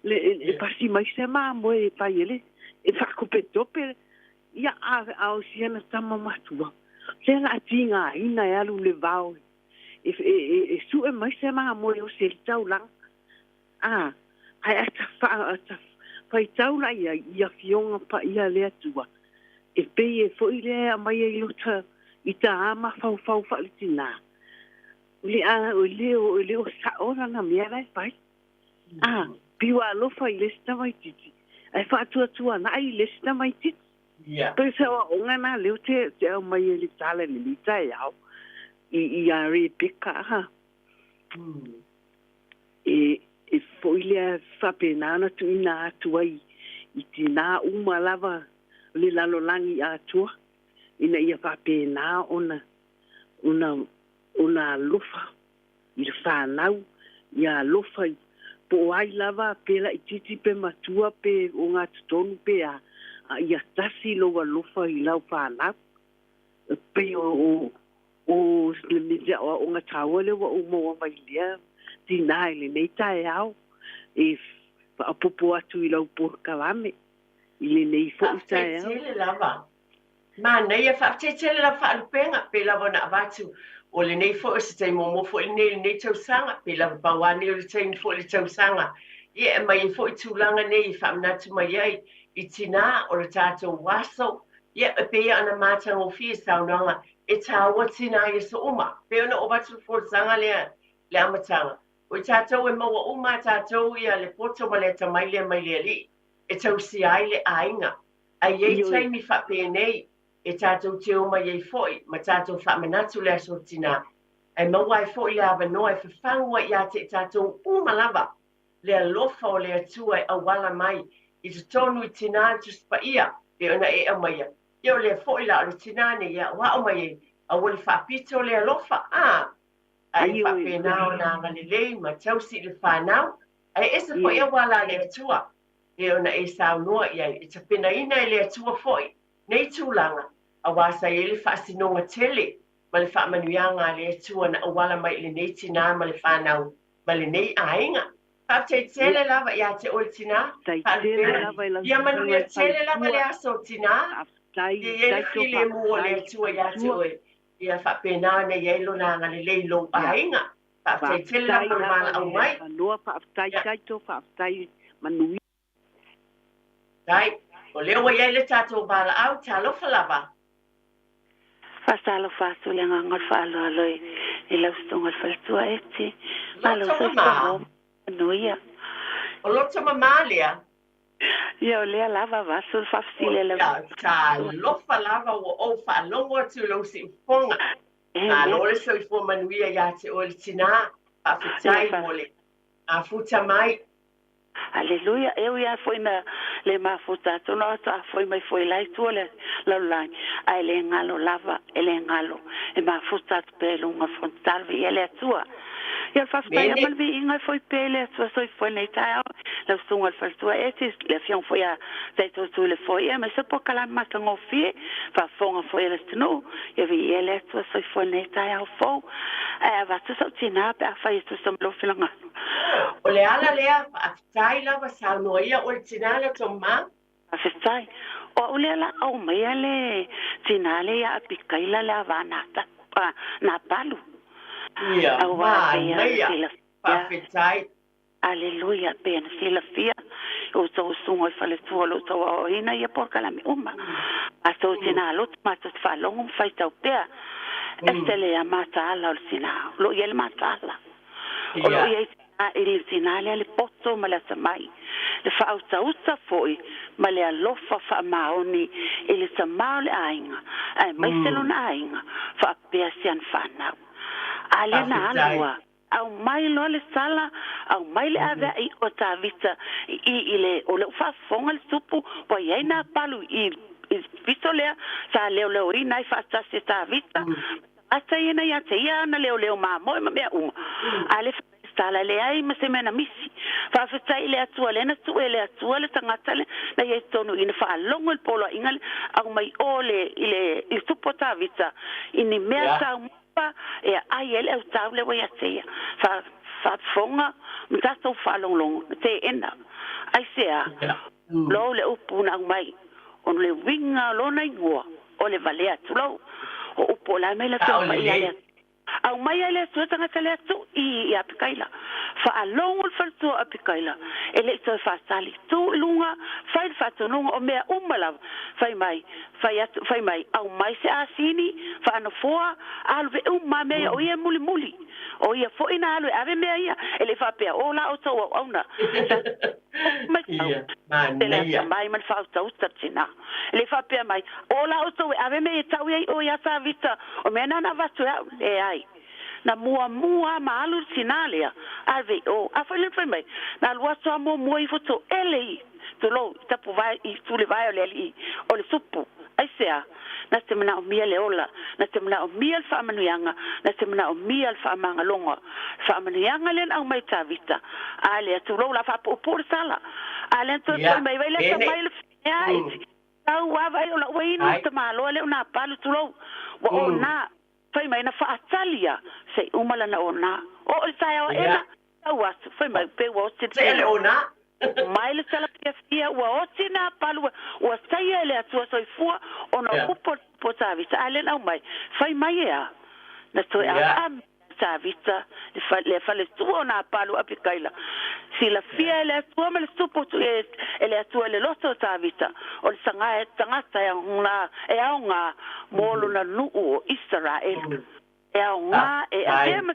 le, e pasi mai se mamoe e fai e le, e faakopetope, ia a, a o si ana tama matua. Lea la tigaina e alu le vao e, e, e, e sue mai se mamoe o se taulaga. A, ae ata fa, ata faitau la ia i afioga paia a le Atua. E pei e foi lea e aumai ai i lota, I tā mafaufau faaletinā, o le a o le o le o sa'o lana mea la e fai. A, pei ua alofa i le isi tamaitiiti, ae faatuatuana'i i le isi tamaitiiti. Pei o se aoaoga lena lea ou te te aumai ai i le tala i lenei taeao i iā Rebecca a. E e foi lea faapena ona tuuina atu ai i tinā uma lava o le lalolagi atoa ina ia faapena ona ona ona alofa i le fanau, ia alofa i po o ai lava pe laitiiti pe matua pe ogatotonu pe a, a ia tasi lou alofa i lau fanau. E pei o o o le mea aoaoga taua lea ua ou maua mai lea tinā i lenei taeao e faaopoopo atu i lau polokalame i lenei foi Faafetai taeao. tele lava. Manaia, faafetai tele lava Faalupega, pei lava ona avatu o lenei foi o se taimi muamua foi lenei i lenei tausaga, pei lava pau lava nei o le taimi foi i le tausaga, ia e aumai ai foi tulaga nei e faamanatu mai ai i tinā o le tatou aso, ia e pei lava ona matagofie saunoaga e taua tinā i aso uma. Pei ona ou avatu le folasaga lea i le amataga, o i tatou e maua uma a tatou ia le poto ma le atamai lea mai le Alii e tausia ai le aiga. Ae i ai Ioe. taimi faapenei e tatou te omai ai foi ma tatou faamanatu le Aso Tinā, ae maua ai foi le avanoa e fafagu ai ia te i tatou uma lava le alofa o le Atua e auala mai i totonu i tinā le Tusi Paia pei ona e aumaia. Ia o lea foi la o le tinā nei e aoao mai ai, aua le faapito le alofa, a! Ae ia Ioe. faapena ona agalelei ma tausi i le fanau, ae ese foi Ioe. auala a le Atua pei ona e saunoa i ai, e tapenaina e le Atua foi nei tulaga, aua sa i ai le faasinoga tele ma le faamanuiaga a le Atua na auala mai i lenei tinā ma le fanau ma lenei aiga. Faafetai Ia, tele lava ia te oe le tinā, faafetai tele Faalupega. lava i lau Ia susuga manuia i le tele lava le faletua. aso tinā, Faafetai, ia i ai le taito filemu o le faafetai i le Atua ia te faletua. oe, ia faapena ona i ai lona agalelei i lou Ia, aiga. Faafetai tele faafetai lava mo le lava valaau le mai. avanoa, faafetai Ia. taito, faafetai manuia. Dai, o lea ua i ai le tatou valaau, talofa lava. Faatalofa atu i le agaga o le faaaloalo i lau susuga i le faletua Eti. Malo Loto soifua mama. maua ma manuia. O loto mama lea. Ia o lea lava avasu le faafesili a lau Ia, faletua. talofa lava ua ou faalogo atu i lou siufofoga. Amen. Malo le soifua manuia ia te oe le tinā. Ia Faafetai fa mo le afuta mai. Aleluia. E ui lava foi na le mafuta atu ona faatoa foi mai foi la i tua le lalolagi, ae le galo lava, e le galo. E mafuta atu pea i luga o le fonotaga viia le Atua. Ia o le faafetai lava Mene. ma le viiga e foi pea i le Atua soifua i lenei taeao. Lau susuga i le faletua Eti, le afioga foi ia Taitotu i le foia, aemaise o polokalame matagofie, faafofoga foi a le atunuu. Ia viia le Atua soifua i lenei taeao fou. Ae avatu sau tinā pe afai e tusa ma lou finagalo. O le ala lea, faafetai lava, saunoa ia oe le tinā loto mama. Faafetai. O au lea la aumaia le tinā lea ia Apikaila le ava a Napalu. Ia, Aua e pei ona manaia, silafia. faafetai. Aleluia, e pei ona silafia e outou usuga i faletua o lo o outou aoaoina ia polokalame uma. Matou tinā loto, matou te faalogo ma faitau pea. Ese le mataala o le tinā. O lo o i ai le mataala. O lo o i ai i le tinā lea le poto ma le atamai, le faautauta foi ma le alofa faamaoni i le tamā o le aiga, aemaise lona aiga faapea si ana fanau. A lea na alu Faafetai. a aumai loa le sala, aumai le aveai o Tavita i i i le o lea ua faafofoga le tupu ua i ai nā palu i i le pito lea sa leoleoina ai faatasi e Tavita ma tagata ia na ia te ia ana leoleo mamoe ma mea uma. A lea fai mai le tala, leai ma se mea na misi. Faafetai i le Atua lea na tuu e le Atua le tagata lea na i ai totonu i i na faalogo i le poloaiga lea, aumai o le i le i le tupu o Tavita i ni mea taumafa e aai ai le autau lea ua ia te ia. Fa faafofoga ma tatou faalogologo na teena. Aisea? Lou le upu na aumai, ona o le uiga o lona igoa o le valea, tulou. O upu o la e mai le Sao Afioga Paia a le lelei. Atua. Aumai ai le Atua tagata le atu'i i Apikaila. Faalogo le faletua o Apikaila, e le i toe faatali. Tu i luga, fai le faatonuga o mea uma lava. Fai mai, fai atu, fai mai, aumai se asini, faanofoa, alu ve uma mea ia, o ia e mulimuli. O ia foi na alu e ave mea ia, e le i faapea, o la outou auauna. Sa mai tau, Ia, te le manaia. atamai ma le faautauta le tinā. E le i faapea mai, o la outou e ave mea ia e tau i ai oe ia Tavita, o mea na na avatu e au, leai. Na muamua ma alu le tinā lea, ave i o. A foi le fai mai, na alu atu a muamua ifo toele i, tulou, i tapuvae, i tulivae o le alii, o le supu. Aisea? Na te manaomia le ola, na te manaomia le faamanuiaga, na te manaomia le faamagaloga. Faamanuiaga lea na aumai i Tavita, a lea, tulou la faapuupuu le tala. A lea na toe foi Ia, mai vai le ene. atamai le feai. Tau lava ai o lau ua inu le tamaloa lea o Napalu, tulou. Ua ona, fai mai na faatali a, se i uma lana ona. Oo i le taeao aena, tau atu, fai mai pe ua oti le Se le tele. ona. Mai le tala fiafia ua oti Napalu, ua taia e le Atua soifua ona o upu a le tupu o Tavita. A lea na aumai, fai mai e a? Na toe apaame Tavita le le faletua o Napalu Apikaila. Silafia e le Atua ma le tupu tu e, e le Atua i le loto o Tavita, o le tagata e tagata e aoga, e aoga mo lona nuu o Isaraelu. E aoga e avea ma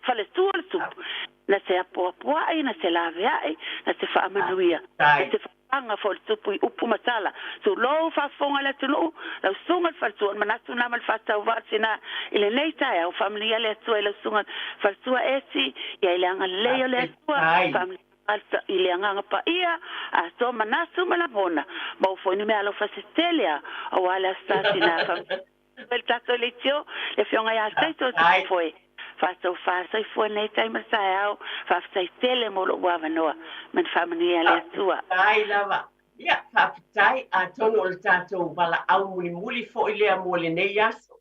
faletua le tupu. Na te apoapoai, na te laveai, na te faamanuia, na te fapaga foi le tupu i upu ma tala. Tulou faafofoga le atunuu, lau susuga le faletua, o le manatu lena ma le faatauvaa tinā i lenei taeao. Faamanuia le Atua i lau susuga le faletua Eti, ia i le agalelei o le Atua, faamanuia i le agaga paia, atoa manatu ma lagona, maua foi ni meaalofa se tele a, aua le Aso Sa tinā. Faamanuia le tatou leitio, le afioga ia Taito o Tupufoe. Faataufa soifua nei tai ma le taeao, faafetai tele mo lou avanoa ma le faamanuia a le Atua. Faafetai lava. Ia, faafetai, atonu o le tatou valaau mulimuli foi lea mo lenei aso.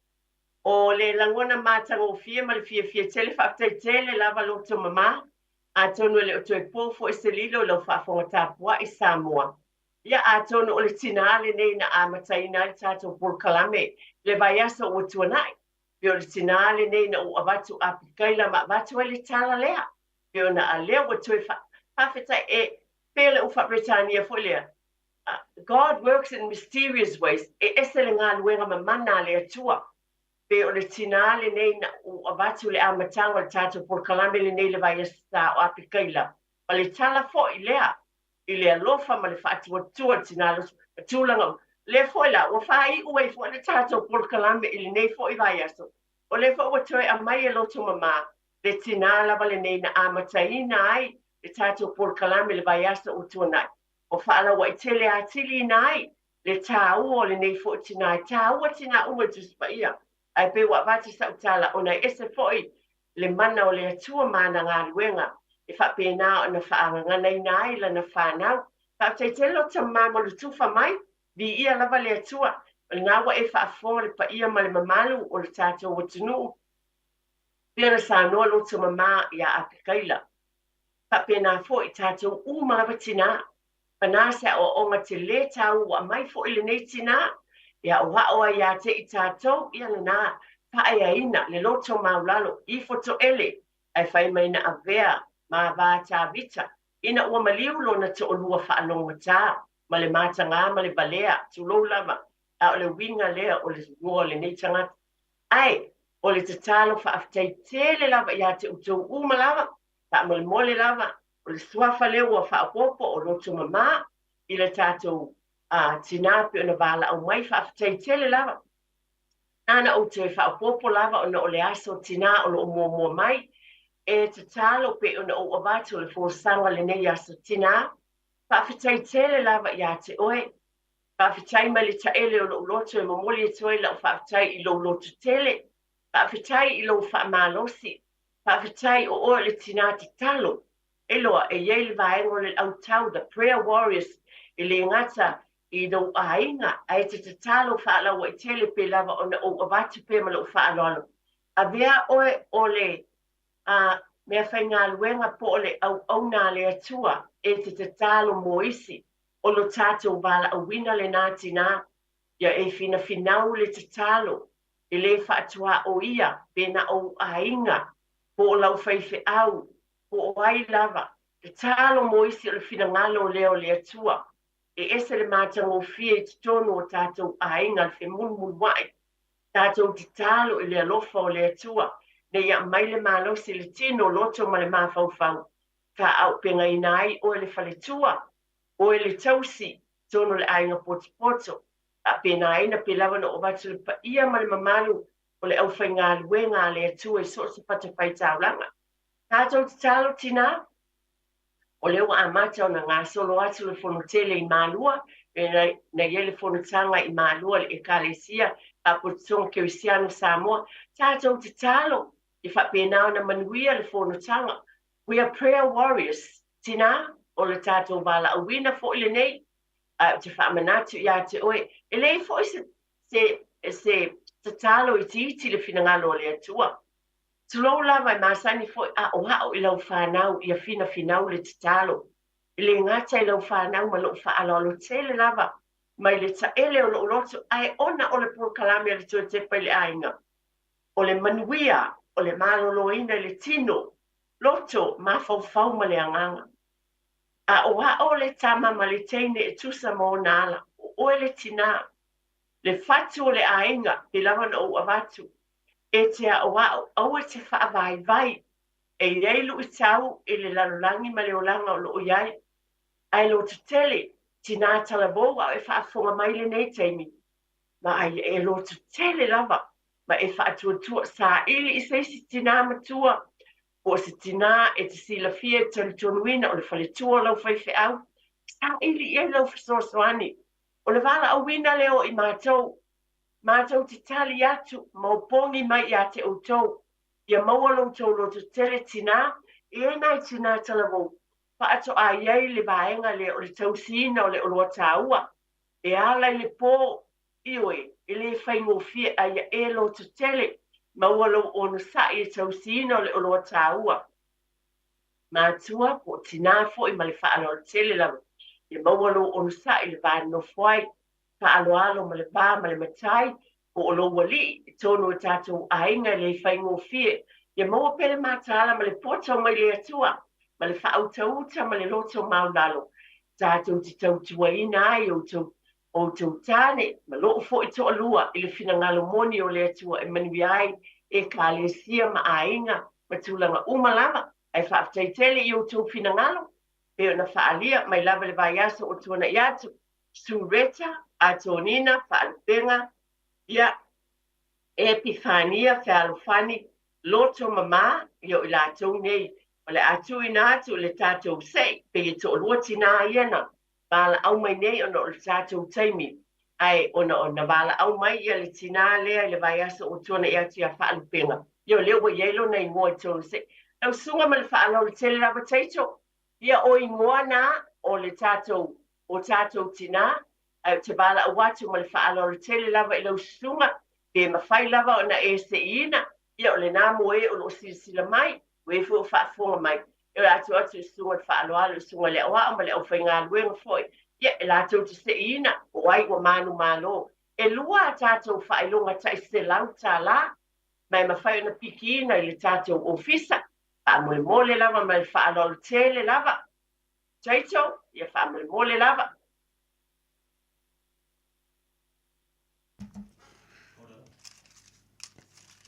O le lagona matagofie ma le fiafia tele, faafetai tele lava loto mama. Atonu e le o toe po foi se lilo i lau faafofoga tapuai Samoa. Ia, atonu o le tinā lenei na amataina ai le tatou polokalame le vaiaso ua tuanai. Pei o le tinā lenei na ou avatu Apikaila ma avatu ai le tala lea. Pei ona a lea ua toe faafetai e pei o le u faa-Peretania foi lea. God works in mysterious ways. E ese le galuega mamana a le Atua. Pei o le tinā lenei na ou avatu le amataga o le tatou polokalame lenei le vaiaso sa o Apikaila. Ma le tala foi lea i le alofa ma le faatuatua le tinā loto ma tulaga uma. Lea foi la, ua faaiu ai foi le tatou polokalame i lenei foi vaiaso. O lea foi ua toe aumai e loto mama le tinā lava lenei na amataina ai le tatou polokalame le vaiaso ua tuanai. Ua faalauaitele atiliina ai le tāua o lenei foi tinā. E tāua tinā uma i Tusi Paia. Ae pei ua avatu sau tala ona e ese foi le mana o le Atua ma ana galuega e faapena ona faagaganaina ai lana fanau. Faafetai tele lo tama ma le tufa mai, viia lava le Atua, o lena ua e faafofoga le paia ma le mamalu o le tatou atunuu, pei ona saunoa loto mama iā Apikaila. Faapena foi tatou uma lava tinā. Pana se aoaoga telē tāua ua aumai foi lenei tinā, e aoao ai ia te i tatou, ia lena faaeaina le loto maulalo ifo toele ae fai mai na avea ma va Tavita ina ua maliu lona toalua faalogomatā ma le matagā ma le valea, tulou lava, a o le uiga lea o le igoa o lenei tagata. Ae o le tatalo faafetai tele lava ia te outou uma lava, faamolemole lava, o le suafa lea ua faaopoopo o loto mama i le tatou tinā pei ona valaau mai, faafetai tele lava. Nana ou toe faaopoopo lava ona o le aso tinā o loo muamua mai, e tatalo pei ona ou avatu le folasaga lenei aso tinā. Faafetai tele lava ia te oe. Faafetai mai le taele o lou loto e momoli atu ai lau faafetai i lou loto tele. Faafetai i lou faamalosi. Faafetai o oe o le tinā tatalo. E loa, e i ai le vaega o le autau, the prayer warriors, e le gata i lou aiga, ae te tatalo faalauaitele pe lava ona ou avatu pea ma lou faaaloalo. Avea oe o le a meafaigaluega po o le auauna a le Atua e te tatalo mo isi, o lo tatou valaauina lenā tinā, ia e finafinau le tatalo, E lē faatuaoia pe na ou aiga po o lau faifeau po o ai lava. Tatalo mo isi o le finagalo lea o le Atua. E ese le matagofie i totonu o tatou aiga le femumulimua'i. Tatou tatalo i le alofa o le Atua ina ia aumai le malosi i le tino, loto ma le mafaufau. Faaauupegaina ai oe le faletua, oe le tausi, totonu o le aiga potopoto. Faapenaina pe lava ona oo atu le paia ma le mamalu o le aufaigaluega a le Atua i so o se fatafaitaulaga. Tatou tatalo tinā, o lea ua amata ona gasolo atu le fonotele i Malua, na i ai le fonotaga i Malua le Ekalesia Faapotopotoga Kerisiano Samoa. Tatou tatalo ia faapena ona manuia le fonotaga. We are prayer warriors, tinā, o le tatou valaauina foi lenei. Ae ou te faamanatu ia te oe, e leai foi se, se, se tatalo itiiti i le finagalo o le Atua. Tulou lava e masani foi aoao i lau fanau ia finafinau le tatalo. E le gata i lau fanau ma lou faaaloalo tele lava mai le taele o lou loto ae ona o le polokalame a le Toetepa i le Aiga. O le manuia, o le maloloina i le tino, loto, mafaufau ma le agaga. Aoao le tama ma le teine e tusa ma ona ala, o oe le tinā, le fatu o le aiga, pei lava ona ou avatu, e te aoao, aua e te faavaivai, e i ai luitau i le lalolagi ma le olaga o lo o i ai, ae lototele, tinā talavou a o e faafofoga mai i lenei taimi, ma ai e lototele lava, ma e faatuatua, saili i se isi tinā matua, po o se tinā e te silafia e te talitonuina o le faletua o lau faifeau, saili i ai lau fesoasoani. O le valaauina lea o i matou, matou te tali atu ma opogi mai ia te outou, ia maua lo outou lototele tinā, e i ai nai tinā talavou, faatoa i ai le vaega lea o le tausiina o le oloa taua, e ala i le pō, Ioe, e le faigofie a ia e lototele, maua lou onosai e tausiina o le oloa taua. Matua, po o tinā foi ma le faaaloalo tele lava, ia maua lou onosai i le va nonofo ai, faaaloalo ma le va ma le matai, po o lou alii, i totonu o tatou aiga e le faigofie, ia maua pea le mataala ma le poto mai le Atua, ma le faautauta ma le loto maulalo, tatou te tautuaina ai outou outou tāne ma lou foi toalua i le finagalo moni o le Atua e manuia ai Ekalesia ma aiga ma tulaga uma lava. Ae faafetai tele i outou finagalo pei ona faaalia mai lava le vaiaso o tuana'i atu. Susu Reta, Atonina, Faalupega, ia, Epifania, Fealofani, Loto Mama, ia o i latou nei o le a tuuina atu i le tatou se'i, pei e toalua tinā ia na valaau mai nei ona o le tatou taimi, ae ona o na valaau mai ia le tinā lea i le vaiaso ua tuana'i atu ia Faalupega, ia o lea ua i ai lona igoa i totonu se lau susuga ma le faaaloalo tele lava Taito, ia o igoa na o le tatou o tatou tinā, ae ou te valaau atu ma le faaaloalo tele lava i lau susuga, pe mafai lava ona e seiina, ia o lena mo e o lo o silasila mai, o e foi o faafofoga mai, e o le a tuu atu i le susuga i le faaaloalo, i le susuga i le aoao ma le aufaigaluega foi, ia e latou te seiina, o ai ua manumalo. E lua a tatou faailoga tai $100, ma e mafai ona pikiina i le tatou ofisa, faamolemole lava ma le faaaloalo tele lava. Taito, ia faamolemole lava.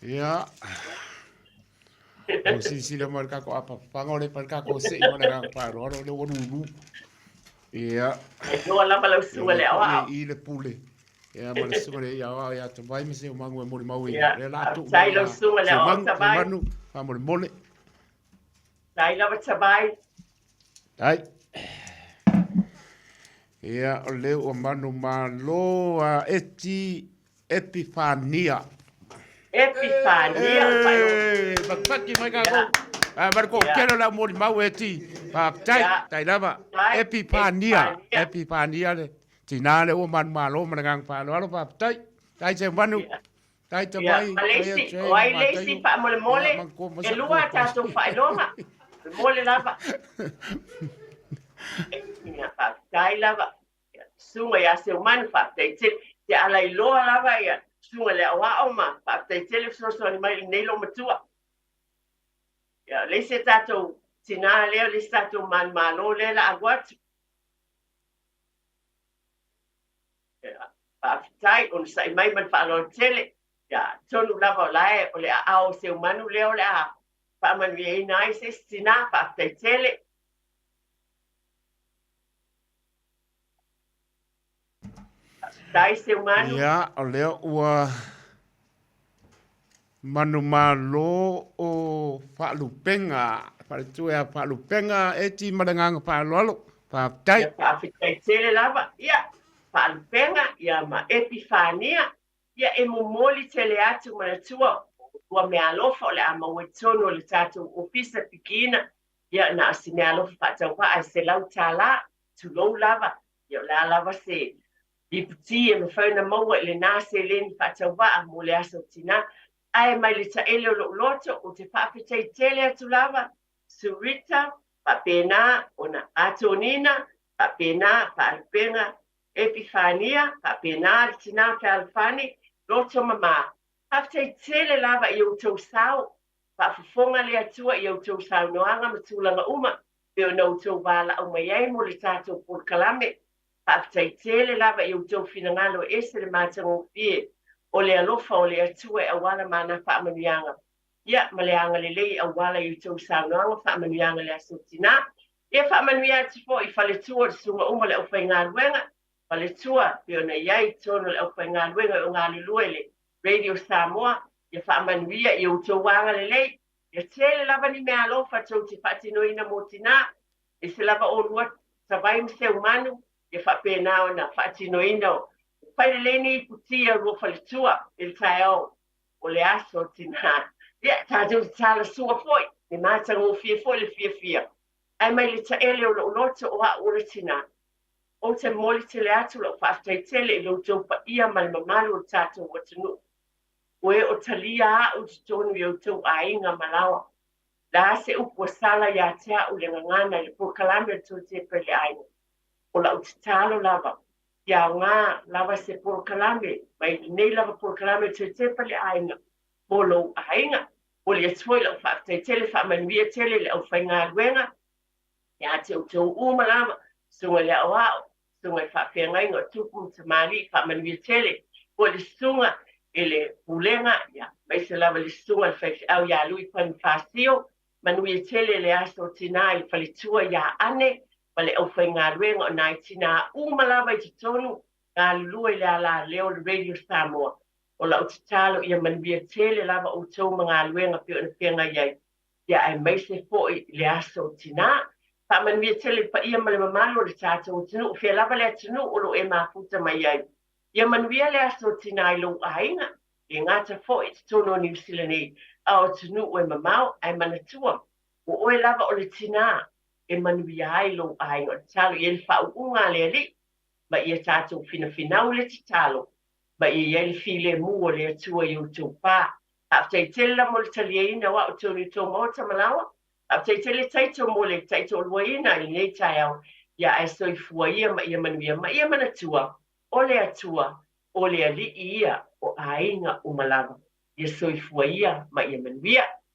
Ia. O silasila mai le tatou apapapaga o le pa le tatou sei ma le agaga faaaloalo lea ua lulu. Ia. E toa lava lau susuga le aoao. I le pule. Ia ma le susuga le aoao ia Tavai ma se o mangu e molimau i. Lea la tuu. Tai lau susuga le aoao Tavai. Manu, faamolemole. Tai lava Tavai. Tai. Ia, o lea ua manumalo a Eti Epifania. Epifania. E, pakipaki mai kākou. A mar ko kero la mori mau e ti. Faafetai, tai lava. Epifania, Epifania le tinā le ua manumalo ma le agaga faaaloalo. Faafetai. Tai se manu. Tai te mai. Ma le isi, o ai le isi faamolemole, e lua a tatou faailoga. Molemole lava. Ia, faafetai lava. Susuga ia Seumanu, faafetai tele. Te ala iloa lava ia. Susuga i le aoao ma faafetai tele fesoasoani mai i lenei loomatua. Ia, o le isi a tatou tinā lea, o le isi tatou manumalo lea la alu atu. Ia, faafetai, onosai mai ma le faaaloalo tele. Ia, atonu lava o la e o le aao o Seumanu lea o le a faamanuiaina ai se isi tinā. Faafetai tele. Faafetai Seumanu. Ia, o lea ua manumalo o Faalupega, faletua ia Faalupega Eti ma le agaga faaaloalo. Faafetai. Ia, faafetai tele lava. Ia, Faalupega, ia ma Epifania. Ia, e momoli tele atu manatua ua meaalofa o le a maua i totonu o le tatou ofisa pikiina. Ia, na o si meaalofa faatauvaa e $100, tulou lava. Ia, o le a lava se iputi e mafai ona maua i lenā seleni faatauvaa mo le aso tinā. Ae mai le taele o lou loto, ou te faafetai tele atu lava, Surita, faapena ona Atonina, faapena Faalupega, Epifania, faapena le tinā fealofani, loto mamā. Faafetai tele lava i outou sao, faafofoga le Atua i outou saunoaga ma tulaga uma, pei ona outou valaau mai ai mo le tatou polokalame. Faafetai tele lava i outou finagalo e ese le matagofie o le alofa o le Atua e auala ma ana faamanuiaga. Ia, ma le agalelei e auala i outou saunoaga faamanuiaga i le Aso Tinā. Ia faamanuia atu foi i faletua o le susuga uma o le aufaigaluega, faletua pei ona i ai i totonu o le aufaigaluega o galulue i le Radio Samoa, ia faamanuia i outou agalelei. Ia tele lava ni meaalofa tou te faatinoina mo tinā, ese lava olua Savai ma Seumanu, ia faapena ona faatinoina o fai lelei ni iputi a lua faletua i le taeao o le aso tinā. Ia, tatou tatala sua foi, e matagofie foi le fiafia. Ae mai le taele o lou loto o a'u o le tinā, ou te momoli tele atu lau faafetai tele i lo outou paia ma le mamalu o le tatou atunuu. O e o talia a'u i totonu i outou aiga ma laoa. Le a se upu ua sala iā te a'u le gagana i le polokalame o le Toetepa i le Aiga? O la'u tatalo lava, ia aogā lava se polokalame mai lenei lava polokalame o le Toetepa i le Aiga mo lou aiga. Momoli atu foi la'u faafetai tele, faamanuia tele i le aufaigaluega iā te outou uma lava, susuga i le aoao, susuga i faafeagaiga o tupu ma tamalii, faamanuia tele foi le susuga i le pulega, ia, aemaise lava le susuga i le faifeau iā Lui Ponifasio, manuia tele le aso o tinā i le faletua iā Ane ma le aufaigaluega o nai tinā uma lava i totonu galulue i le alaleo o le Radio Samoa. O lau tatalo ia manuia tele lava outou ma galuega pei ona feagai ai, ia aemaise foi i le aso o tinā. Faamanuia tele i le paia ma le mamalu o le tatou atunuu, fea lava le atunuu o lo o e mafuta mai ai. Ia manuia le aso o tinā i lou aiga, e gata foi i totonu o Niu Sila nei, a o atunuu e mamao, ae manatua, o oe lava o le tinā e manuia ai lou aiga. O le tatalo i ai le faauuga a le Alii, ma ia tatou finafinau le tatalo, ma ia i ai le filemu o le Atua i outou pā. Faafetai tele la mo le taliaina o a'u tonu i tou maota ma laoa. Faafetai tele Taito mo le taitoaluaina i lenei taeao. Ia ae soifua ia ma ia manuia ma ia manatua, o le Atua, o le Alii ia o aiga uma lava. Ia soifua ia ma ia manuia.